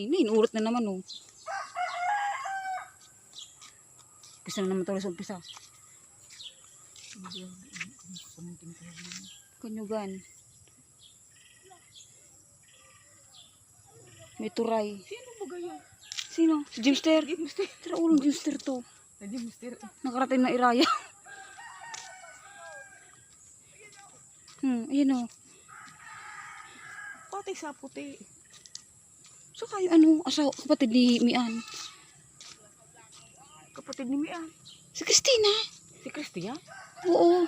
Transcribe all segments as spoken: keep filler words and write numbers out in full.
Ini, inuurot na naman, oh. Umpisa na naman tuloy sa umpisa. Kanyugan. May turay. Sino ba gaya? Sino? Si Jimster? Jimster. Tira, ulong Jimster to. Na Jimster. Nakarating na iraya. Hmm, ayun, oh. Pati sa puti. So, kayo, ano, asawa, kapatid ni Mian? Kapatid ni Mian. Si Christina? Si Christian? Oo.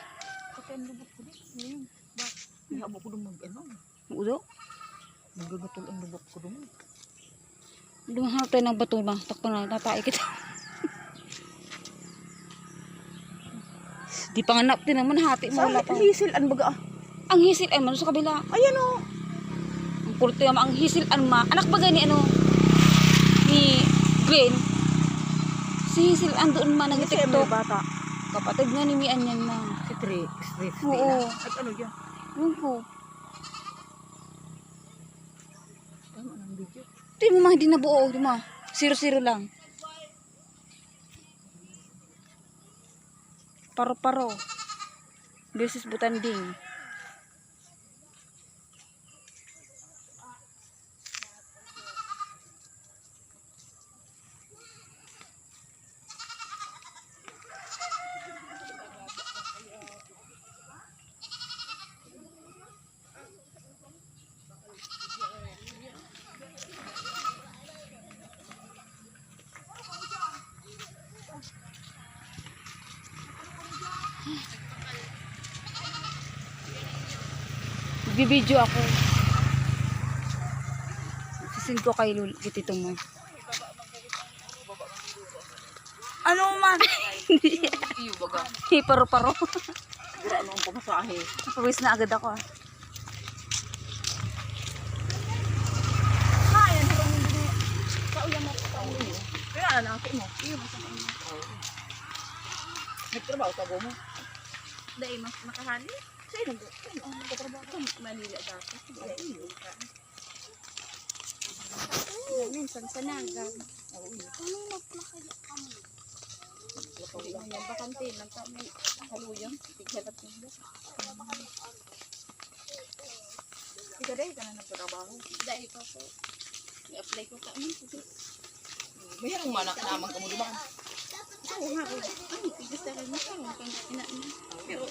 Pati ang lubot ko din. Ngayon, ba? Ihabo ko doon mag, ano? Udo? Nagagatol ang lubot ko doon. Dumahan tayo ng bato ba? Takpan na, natay kita. Di pa nga nap-, di naman hati mo, wala pa. Hisil an baga, ah. Ang hisil an man sa kabila. Ayan, oh. Ang pulto naman, ang hisil an ma. Anak ba gani, ano, ni Glenn? Si hisil an doon man, nag-tiktok. Bata. Kapatid nga ni Mian yan, ma. Si Tri, Tri, Tri. Oo. At ano yan? Ewan ko. Tama ng video. Ito yung mga hindi nabuo, di ba? Zero-zero lang. Paro-paro. Versus butanding. Nagbibideo ako. Sisend ko kay Lul-, kay Tito mo. Ano man? Iyo, baga. Hey, paro-paro. Siguro ano ang pamasahe? Pawis na agad ako, ah. Kaya na lang yung bini-, sa uyan mo, sa uyan mo. Kaya na lang, mo. Iyo, basta ano. Nagtrabaho ka, Gomo? Dahil mas makahali. Sa'yo, nag-, ano, nagtatrabaho ka? Manila dati. Ay, iyo. Minsan sa Naga. Oo. Ano yung nagpakaya kami? Hindi na yan, bakante lang kami. Haluyang, tighalap nila. Ikaw dahil ka na nagtrabaho? Dahil pa po. I-apply ko ka. Ano po? Mayroong manak naman kamo, di ba? Oo nga, oo. Ano, gusto ka na sa mga pang-, ina-, ina. Pero,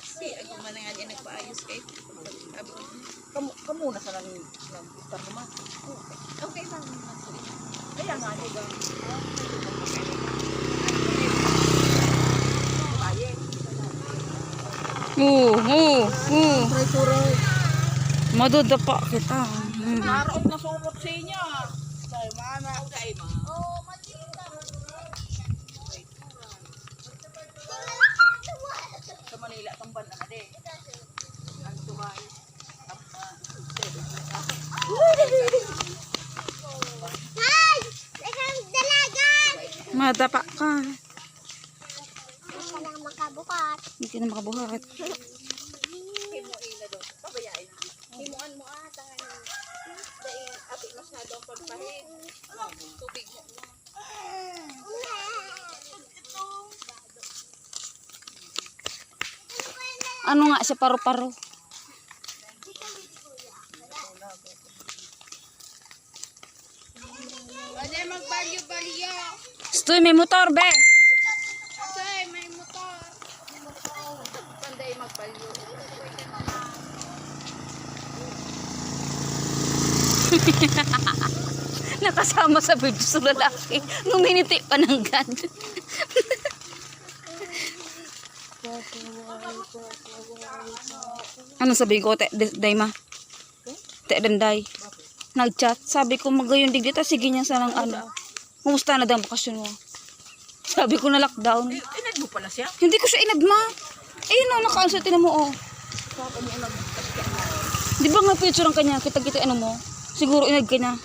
si, ako man nga din nagpaayos kay, sabi ko, kamo, kamo na sa nang, nang, sa mga. Okay lang naman sila. Kaya nga, di ba? Oo, oo, oo. Madudapa kita. Mm. Naraot na sumot sa inyo. Sa mana. Okay, ma. Sa Manila, tamban na na, de. Ang tumayo. Ay! May dalaga! Madapa ka. Hindi ka na makabuhat. Hindi ka na makabuhat. Himuin na daw. Pabayaan. Himuan mo ata. Dahil ati masyado ang pagpahid. Tubig mo. Ano nga siya, paro-paro? Pwede magbalyo-balyo. Stoy, may motor, be. Kasi may motor. Panday magbalyo. Nakasama sa video sa lalaki. Numiniti pa ng gad. Ano sabihin ko, te, de-, Day ma? Te, Danday. Nag-chat. Sabi ko, "Magayon digdi ta." Sige niya sa nang ano. "Kumusta na daw ang bakasyon mo?" Sabi ko na lockdown. Eh, inad mo pala siya? Hindi ko siya inad, ma. Ayun, oh, naka-answer, tinan mo, oh. Papa mo nag-, Di ba nga picture ang kanya? Kita-kita, ano mo? Siguro inad ka niya.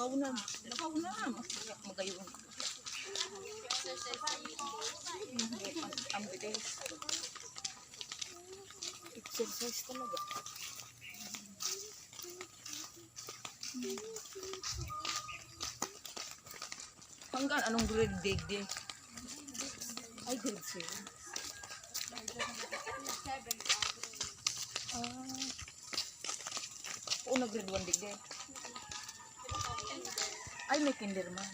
Nakauna. Nakauna. Magayon. Ang bilis. Exercise talaga. Hanggang anong grade, digdi? Ay, grade seven. Ah. Oo, nag-grade one, digdi. Ay, may kinder man.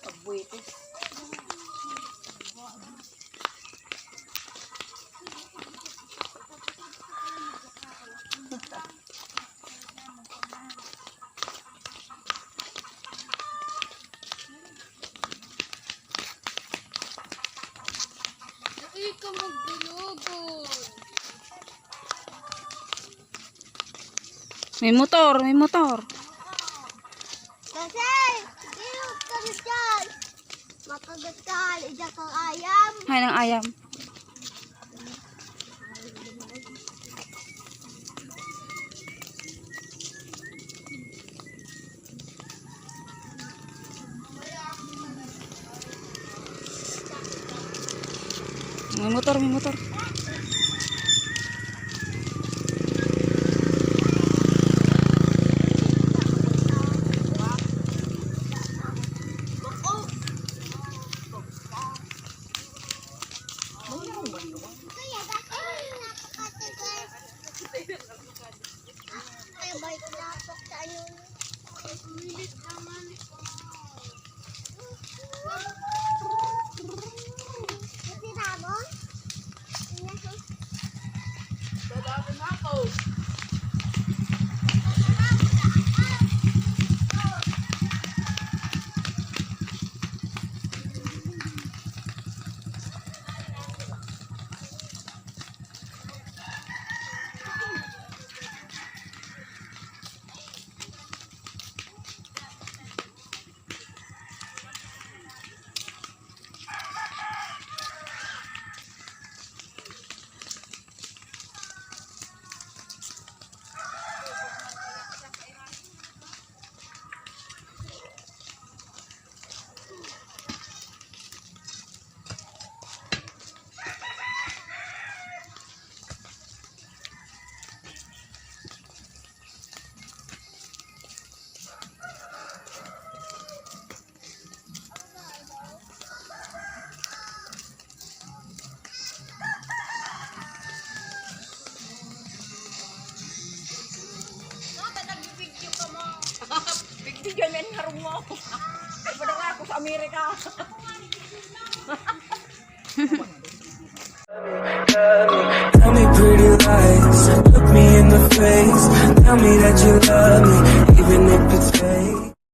Pagbuwitis. Ikaw magdulugod. May motor, may motor. Kasi, di mo kami dyan. Makagat ka, ija kang ayam. Hay ng ayam. May motor, may motor. Ay, balik na ako sa ano. Milit naman. Kasi Ramon, Dalawa na ako. Video man harong mo. Ay, padara ako sa Amerika. Tell me pretty lies, look me in the face. Tell me that you love me,